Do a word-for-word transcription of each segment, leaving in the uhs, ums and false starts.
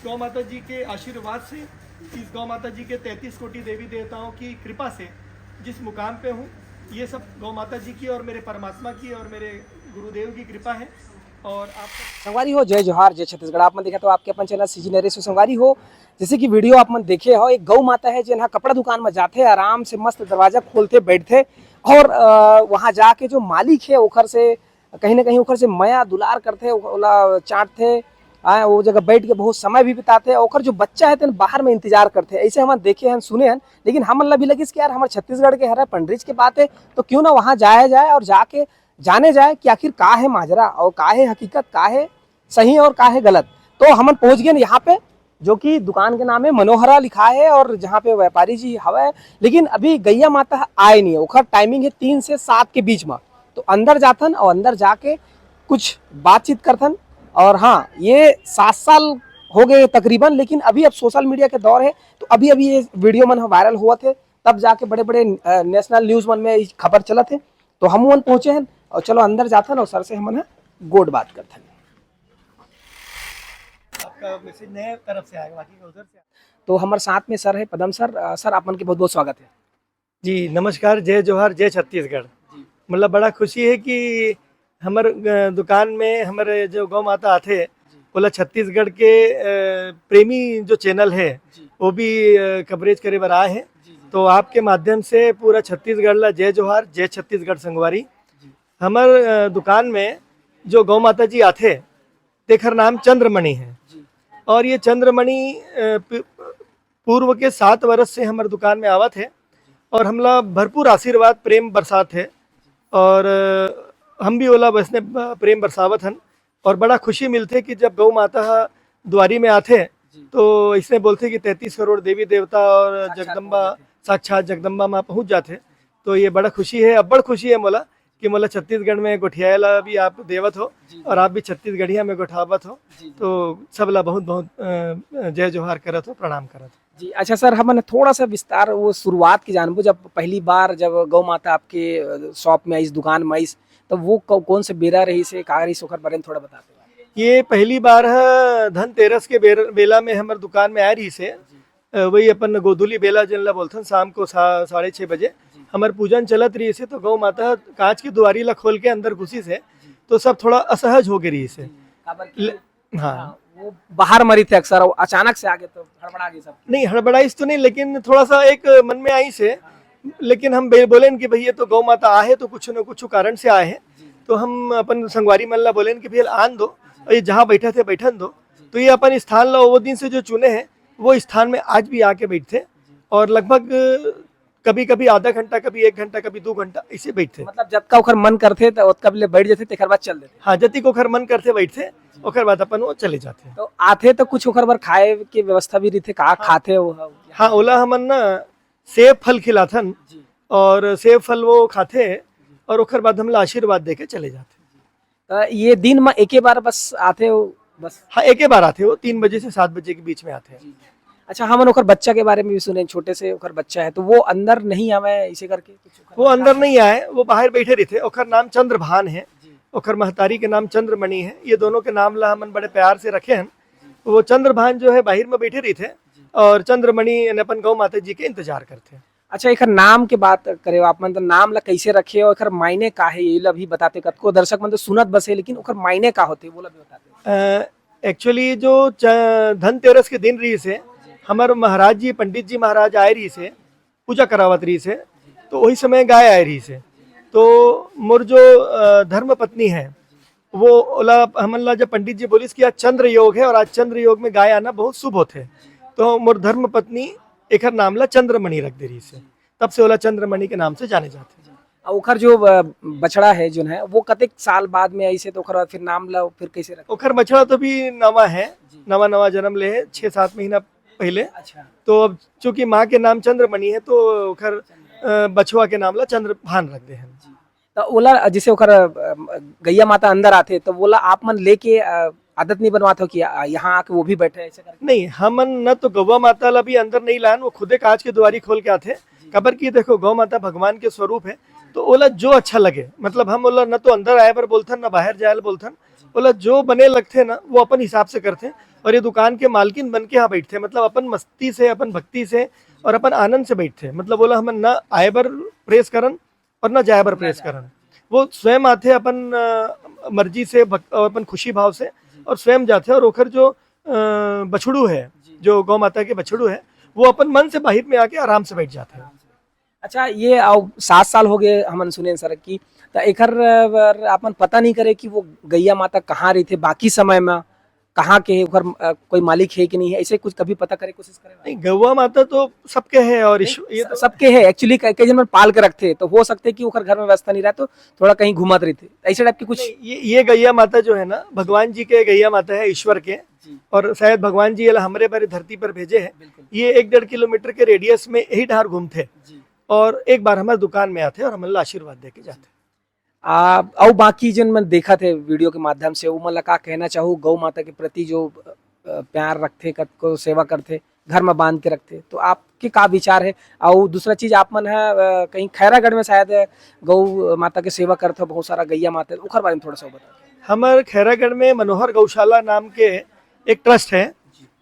गौ माता जी के आशीर्वाद से, इस गौ माता जी के तैंतीस कोटि देवी देवताओं की कृपा से जिस मुकाम पे हूँ, ये सब गौ माता जी की और मेरे परमात्मा की और मेरे गुरुदेव की कृपा है। और आप संगवारी हो, जय जोहार, जय छत्तीसगढ़। आप मन देखत हो आपके अपन चैनल सीजी नरेश। संगवारी हो, जैसे कि वीडियो आप मन देखे हो, एक गौ माता है जेन हा कपड़ा दुकान में जाथे, आराम से मस्त दरवाजा खोलथे, बैठथे और अ, वहाँ जाके जो मालिक है ओखर से कहीं ना कहीं ओखर से मया दुलार करथे, ओला चाटथे, आ, वो जगह बैठ के बहुत समय भी बिताथे। ओखर जो बच्चा है तेन बाहर में इंतजार करथे, ऐसे हमन देखे हन, सुने हन। लेकिन हमन ला भी लगिस कि यार, हमर छत्तीसगढ़ के हरा पंडरीज के बात है, तो क्यों ना वहाँ जाया जाए और जाके जाने जाए कि आखिर का है माजरा और का है हकीकत, का है सही और का है गलत। तो हमन पहुँच गए यहाँ पे, जो कि दुकान के नाम है मनोहरा लिखा है और जहाँ पे व्यापारी जी हवे, लेकिन अभी गैया माता आए नहीं है। ओखर टाइमिंग है तीन से सात के बीच में। तो अंदर जाथन और अंदर जाके कुछ बातचीत करथन। और हाँ, ये सात साल हो गए तकरीबन, लेकिन अभी अब सोशल मीडिया के दौर है, तो अभी अभी ये वीडियो मन वायरल हुआ थे, तब जाके बड़े बड़े नेशनल न्यूज मन में ई खबर चलत है। तो हम मन पहुँचे हैं और चलो अंदर जाथन और सर से हमन ह गोठ बात करथन। आपका मैसेज नए तरफ से आएगा, बाकी का उधर से। तो हमारे साथ में सर है पदम सर। अ, सर, आप मन के बहुत बहुत स्वागत है। जी नमस्कार, जय जोहार, जय छत्तीसगढ़। जी। मतलब बड़ा खुशी है कि हमर अ, दुकान में हमर जो गौ माता आथे, जी। ओला छत्तीसगढ़ के अ, प्रेमी जो चैनल है, जी। वो भी अ, कवरेज करे बर आए हैं। जी, जी। तो आपके माध्यम से पूरा छत्तीसगढ़ ला जय जोहार, जय छत्तीसगढ़ संगवारी। जी। हमर अ, दुकान में जो गौ माता जी आथे, तेखर नाम चंद्रमणि है। जी। और ये चंद्रमणि अ, पि- पूर्व के सात वर्ष से हमर दुकान में आवत है और हमला भरपूर आशीर्वाद, प्रेम बरसात है। और अ, हम भी ओला वैसने ब- प्रेम बरसावत हन। और बड़ा खुशी मिलथे कि जब गौ माता ह दुआरी में आथे, जी। तो इसने बोलथे कि तैंतीस करोड़ देवी देवता और साक्षात जगदम्बा, पहुंच जाथे। साक्षात जगदम्बा माँ पहुंच जाथे। तो ये बड़ा खुशी है, अब्बड़ खुशी है मोला कि मोला छत्तीसगढ़ में गोठियाए ला भी आप देवत हो, जी, जी। और आप भी छत्तीसगढ़िया में गोठावत हो। जी, जी। तो सबला बहुत बहुत अ, जय जोहार करत हो, प्रणाम करत हो। जी, अच्छा सर, हमन थोड़ा सा विस्तार वो शुरुआत के जानबो, जब पहली बार जब गौ माता आपके अ, शॉप में आइस, दुकान में आइस, तब वो कौ-, कौन से बेरा रहिस हे, का रहिस, ओकर बारे में थोड़ा बताते। ये पहली बार है धनतेरस के बेर-, बेला में हमर दुकान में आए रहिस हे। जी। अ, वही अपन गोधूली बेला जेन ला बोलथन, शाम को सा-, साढ़े छः बजे जी। हमर पूजन चलत रहिस हे, तो गौ माता ह कांच के दुआरी ला खोल के अंदर घुसिस हे, जी। तो सब थोड़ा असहज हो गे रहिस हे। जी, काबर कि ले-, हाँ। हाँ, वो बाहर म रहिथे अक्सर, वो अचानक से आगे तो हड़बड़ा गे सब। नहीं, हड़बड़ाइस तो नहीं, लेकिन थोड़ा सा एक मन में आइस हे। हाँ। लेकिन हम बे-, बोलेन कि भैया, तो गौ माता आहे तो कुछ न कुछ कारण से आए हैं। जी। तो हम अपन संगवारी मन ला बोलेन कि भैया आन दो, जी। और ये जहाँ बैठा थे बैठन दो। जी। तो ये अपन स्थान ला वो दिन से जो चुने हैं, वो स्थान में आज भी आके बैठते हैं। जी। और लगभग कभी-कभी आधा घंटा, कभी एक घंटा, कभी दू घंटा ऐसे बैठथे। मतलब जतका ओखर मन करथे त ओतका ले बैठ जथे, तेखर बाद चल देथे। हाँ, जतिक ओखर मन करथे बैठथे, जी। ओखर बाद अपन वो चले जाथे। तो आथे त कुछ ओखर बर खाए के व्यवस्था भी रहिथे, का हाँ। खाथे वो ह? हाँ, ओला हमन ना सेब फल खिलाथन जी। और सेब फल वो खाथे जी। और ओखर बाद हमला आशीर्वाद देके चले जाथे। त ये दिन म एके बार बस आथे वो, बस? हाँ, एके बार आथे वो, तीन बजे से सात बजे के बीच में आथे। जी, जी। अच्छा, हमन ओकर बच्चा के बारे में भी सुने, छोटे से ओकर बच्चा है, तो वो अंदर नहीं आवे, इसे करके कुछ ओकर वो नाम अंदर का नहीं आए, वो बाहर बैठे रहिथे। ओकर नाम चंद्रभान है। जी। ओकर महतारी के नाम चंद्रमणि है। ये दोनों के नाम ला हमन बड़े प्यार से रखे हन। जी। वो चंद्रभान जो है, बाहर में बैठे रहिथे जी। और चंद्रमणि यानी अपन गौ माता जी के इंतजार करथे। अच्छा, एकर नाम के बात करे हो आप मन, तो नाम ला कैसे रखे हो, एकर मायने का है, ये ला भी बताते। कतको दर्शक मन तो सुनत बस है, लेकिन ओकर मायने का होथे, वो ला भी बताते। अ, actually जो च-, धनतेरस के दिन रहिस हे, हमर महाराज जी, पंडित जी महाराज आए रहिस हे, पूजा करावत रहिस हे, तो वही समय गाय आए रहिस हे। तो मोर जो, अ, धर्म पत्नी है, वो ओला, हमन ला जब पंडित जी बोलिस कि आज चंद्र योग है और आज चंद्र योग में गाय आना बहुत शुभ होथे, तो मोर धर्म पत्नी एकर नाम ला चंद्रमणि रख दे रहिस हे। तब से ओला चंद्रमणि के नाम से जाने जाथे। अउ ओखर जो, अ, बछड़ा है जोन है, वो कतेक साल बाद में आइस हे, तो ओखर बाद फिर नाम ला फिर कैसे रखे? ओखर बछड़ा तो भी नवा है, जी। नवा नवा जन्म ले है, छः सात महीना पहले। अच्छा। तो अब चूंकि माँ के नाम चंद्रमणि है, तो ओखर, अ, बछवा के नाम ला चंद्रभान रख दे हैं। जी। त ओला जैसे ओखर, अ, गैया माता अंदर आथे, तो ओला आप मन लेके, अ, आदत नहीं बनवात हो कि, अ, यहाँ आके वो भी बैठे, ऐसे करके? नहीं, हमन न तो गौवा माता ला भी अंदर नहीं लान, वो खुदे कांच के दुआरी खोल के आथे। जी। काबर कि देखो, गौ माता भगवान के स्वरूप है, तो ओला जो अच्छा लगे, मतलब हम ओला न तो अंदर आए बर बोलथन, न बाहर जाए बर बोलथन, ओला जो बने लगथे ना, वो अपन हिसाब से करथे। और ये दुकान के मालकिन बन के यहाँ बैठथे, मतलब अपन मस्ती से, अपन भक्ति से और अपन आनंद से बैठथे। मतलब ओला हमन न आए बर प्रेस करन और न जाए बर प्रेस करन। वो स्वयं आथे अपन, अ, मर्जी से, भक-, अपन खुशी भाव से, और स्वयं जाथे। और ओखर जो, अ, बछड़ू है, जो गौ माता के बछड़ू है, वो अपन मन से बाहिर में आके आराम से बैठ जाथे। अच्छा, ये अब सात साल हो गए हमन सुने सर कि, त एकर बर आपन पता नहीं करे कि वो गैया माता कहाँ रहिथे, बाकी समय में कहाँ के हे, ओकर, अ, कोई मालिक हे कि नहीं हे, ऐसे कुछ कभी पता करे कोशिश करे? नहीं, गौवा माता तो सबके है और ईश्व-, ये तो सबके है। एक्चुअली कई, कई जन मन पाल के रखथे, तो हो सकथे कि ओकर घर में व्यवस्था नहीं रहे, तो थोड़ा कहीं घूमत रहिथे, ऐसे टाइप के कुछ। नहीं, ये, ये गैया माता जो है ना, भगवान जी के गैया माता है, ईश्वर के। जी। और शायद भगवान जी एला हमरे बारे धरती पर भेजे है। बिल्कुल। ये एक डेढ़ किलोमीटर के रेडियस में यही डहार घूमथे जी। और एक बार हमारे दुकान में आथे और हमन ला आशीर्वाद दे के जाथे। आ, अउ बाकी जन मन देखत हे वीडियो के माध्यम से, उमन ला का कहना चाहू गौ माता के प्रति, जो, अ, प्यार रखथे, कतको सेवा करथे, घर में बांध के रखथे, तो आपके का विचार है? अउ दूसरा चीज, आप मन ह, अ, कहीं खैरागढ़ में शायद गौ माता के सेवा करथे, बहुत सारा गैया माता, ओकर बारे में थोड़ा सा बताओ। हमर खैरागढ़ में मनोहर गौशाला नाम के एक ट्रस्ट है,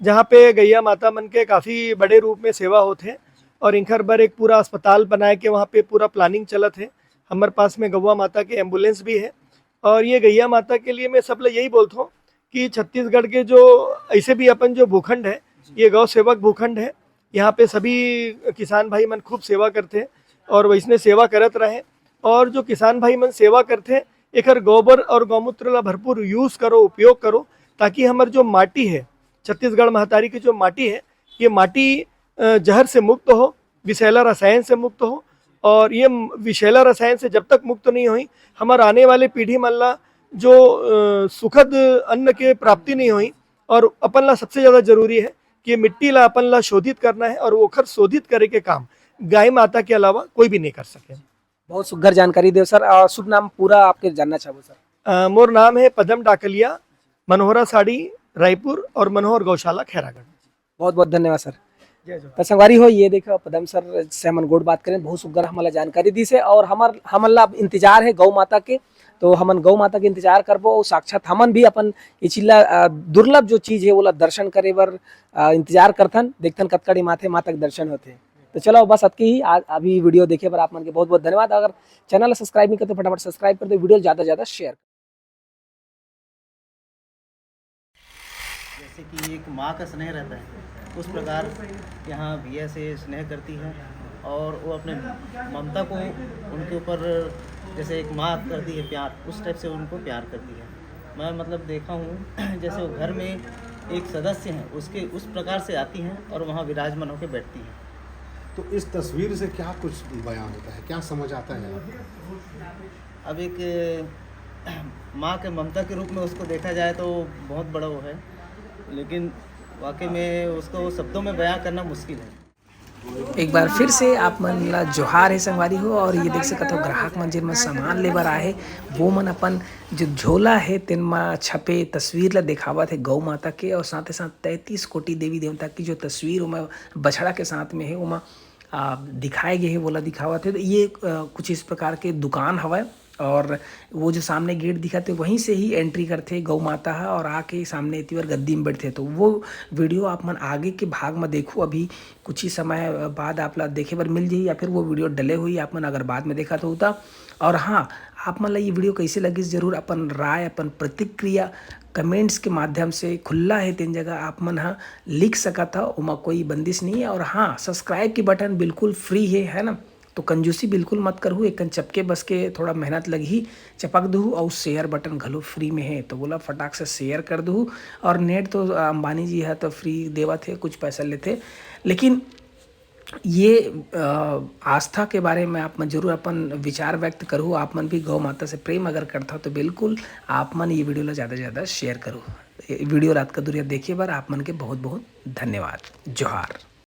जहाँ पे गैया माता मन के काफ़ी बड़े रूप में सेवा होथे और इनकर बर एक पूरा अस्पताल बनाए के वहाँ पे पूरा प्लानिंग चलत है। हमर पास में गौवा माता के एम्बुलेंस भी है और ये गैया माता के लिए मैं सब ला यही बोलता हूँ कि छत्तीसगढ़ के जो ऐसे भी अपन जो भूखंड है, ये गौ सेवक भूखंड है। यहाँ पे सभी किसान भाई मन खूब सेवा करथे और वैसने सेवा करत रहे। और जो किसान भाई मन सेवा करथे, एकर गोबर और गौमूत्र ला भरपूर यूज करो, उपयोग करो, ताकि हमर जो माटी है, छत्तीसगढ़ महतारी की जो माटी है, ये माटी, अ, जहर से मुक्त हो, विषैला रसायन से मुक्त हो। और ये म-, विषैला रसायन से जब तक मुक्त नहीं होई, हमर आने वाले पीढ़ी मन ला जो, अ, सुखद अन्न के प्राप्ति नहीं होई। और अपन ला सबसे ज्यादा जरूरी है कि मिट्टी ला अपन ला शोधित करना है और ओखर शोधित करे के काम गाय माता के अलावा कोई भी नहीं कर सके। बहुत सुघर जानकारी देव सर। अ, शुभ नाम पूरा आपके जानना चाहबो सर। अ, मोर नाम है पदम डाकलिया, मनोहरा साड़ी रायपुर और मनोहर गौशाला खैरागढ़। बहुत बहुत धन्यवाद सर। जय जोहार। तो संगवारी हो, ये देखो पदम सर से हमन गोठ बात करेन, बहुत सुघर हमन ला जानकारी दिस हे और हमर, हमन ला अब इंतजार है गौ माता के, तो हमन गौ माता के इंतजार करबो और साक्षात हमन भी अपन ये चीज ला, अ, दुर्लभ जो चीज है, वो ला दर्शन करे बर, अ, इंतजार करथन, देखथन कतका डी माथे माता के दर्शन होथे। तो चलो, बस अतके ही। आज अभी वीडियो देखे बर आप मन के बहुत बहुत धन्यवाद। अगर चैनल ला सब्सक्राइब नहीं करते, फटाफट सब्सक्राइब कर दो, वीडियो ला ज्यादा से ज्यादा शेयर। जैसे कि एक माँ का स्नेह रहता है, उस प्रकार यहाँ भैया से स्नेह करती है और वो अपने ममता को उनके ऊपर, जैसे एक माँ करती है प्यार, उस टाइप से उनको प्यार करती है। मैं मतलब देखा हूँ जैसे वो घर में एक सदस्य हैं, उसके उस प्रकार से आती हैं और वहाँ विराजमान होकर बैठती हैं। तो इस तस्वीर से क्या कुछ बयां होता है, क्या समझ आता है आपको? अब एक माँ के ममता के रूप में उसको देखा जाए तो बहुत बड़ा वो है, लेकिन वाकई में उसको शब्दों में बयां करना मुश्किल है। एक बार फिर से आप मन ला जोहार है संगवारी हो, और ये देख सकत हो ग्राहक मन जिन मन सामान ले बर आए हे, वो मन अपन जो झोला है तेन म छपे तस्वीर ला दिखावत है गौ माता के, और साथ ही साथ तैंतीस कोटि देवी देवता की जो तस्वीर ओमा बछड़ा के साथ में है, ओमा, आ, दिखाए गए है, वोला दिखावत है। तो ये, आ, कुछ इस प्रकार के दुकान हवय। और वो जो सामने गेट दिखत हे, वहीं से ही एंट्री करथे गौ माता ह और आके सामने एती बर गद्दी में बैठथे। तो वो वीडियो आप मन आगे के भाग में देखू, अभी कुछ ही समय बाद आप ला देखे बर मिल जाही, या फिर वो वीडियो डले हुई आप मन अगर बाद में देखत हो त। और हाँ, आप मन ला ये वीडियो कैसे लगिस, जरूर अपन राय, अपन प्रतिक्रिया कमेंट्स के माध्यम से खुल्ला है, तेन जगह आप मन ह लिख सकत ह, ओमा कोई बंदिश नहीं है। और हाँ, सब्सक्राइब की बटन बिल्कुल फ्री है, है ना? तो कंजूसी बिल्कुल मत करहू, एकन चपके बस के थोड़ा मेहनत लगही, चपक दहू, और शेयर बटन घलो फ्री में है, तो वोला फटाक से शेयर कर दहू। और नेट तो, अ, अंबानी जी है तो फ्री देवत है, कुछ पैसा लेथे, लेकिन ये, अ, आस्था के बारे में आप मन जरूर अपन विचार व्यक्त करहू। आप मन भी गौ माता से प्रेम अगर करता हो तो बिल्कुल आप मन ये वीडियो ला ज़्यादा से ज़्यादा शेयर करू। ये वीडियो रात का दुरिया देखे बर आप मन के बहुत बहुत धन्यवाद। जोहार।